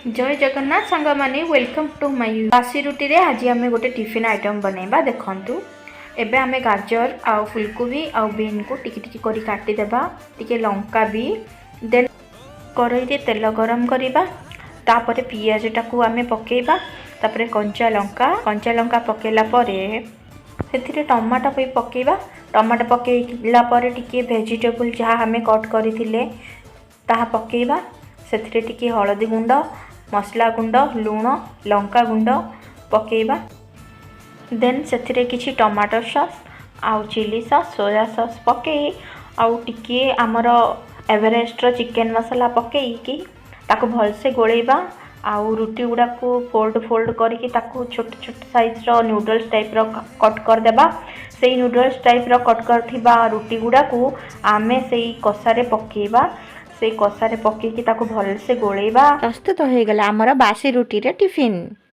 ଜୟ ଜଗନ୍ନାଥ ସାଙ୍ଗମାନେ, welcome to ମାଇ ବାସି ରୁଟିରେ ଆଜି ଆମେ ଗୋଟେ ଟିଫିନ୍ ଆଇଟମ୍ ବନେଇବା। ଦେଖନ୍ତୁ, ଏବେ ଆମେ ଗାଜର ଆଉ ଫୁଲକୋବି ଆଉ ବିନ୍କୁ ଟିକେ ଟିକେ କରି କାଟିଦେବା, ଟିକେ ଲଙ୍କା ବି। ଦେନ୍ କରେଇରେ ତେଲ ଗରମ କରିବା। ତାପରେ ପିଆଜଟାକୁ ଆମେ ପକାଇବା। ତାପରେ କଞ୍ଚା ଲଙ୍କା। କଞ୍ଚା ଲଙ୍କା ପକାଇଲା ପରେ ସେଥିରେ ଟମାଟୋ ବି ପକାଇବା। ଟମାଟୋ ପକାଇଲା ପରେ ଟିକିଏ ଭେଜିଟେବୁଲ୍ ଯାହା ଆମେ କଟ୍ କରିଥିଲେ, ତାହା ପକାଇବା। ସେଥିରେ ଟିକିଏ ହଳଦୀ ଗୁଣ୍ଡ, ମସଲା ଗୁଣ୍ଡ, ଲୁଣ, ଲଙ୍କା ଗୁଣ୍ଡ ପକାଇବା। ଦେନ୍ ସେଥିରେ କିଛି ଟମାଟୋ ସସ୍ ଆଉ ଚିଲି ସସ୍, ସୋୟା ସସ୍ ପକାଇ ଆଉ ଟିକିଏ ଆମର ଏଭରେଷ୍ଟର ଚିକେନ୍ ମସଲା ପକାଇକି ତାକୁ ଭଲସେ ଗୋଳେଇବା। ଆଉ ରୁଟି ଗୁଡ଼ାକୁ ଫୋଲ୍ଡ ଫୋଲ୍ଡ କରିକି ତାକୁ ଛୋଟ ଛୋଟ ସାଇଜ୍ର ନୁଡ଼ଲ୍ସ ଟାଇପ୍ର କଟ୍ କରିଦେବା। ସେଇ ନୁଡ଼ଲ୍ସ ଟାଇପ୍ର କଟ୍ କରିଥିବା ରୁଟି ଗୁଡ଼ାକୁ ଆମେ ସେଇ କଷାରେ ପକାଇବା। ସେଇ କଷାରେ ପକାଇକି ତାକୁ ଭଲସେ ଗୋଳେଇବା। ପ୍ରସ୍ତୁତ ହୋଇଗଲା ଆମର ବାସି ରୁଟିରେ ଟିଫିନ୍।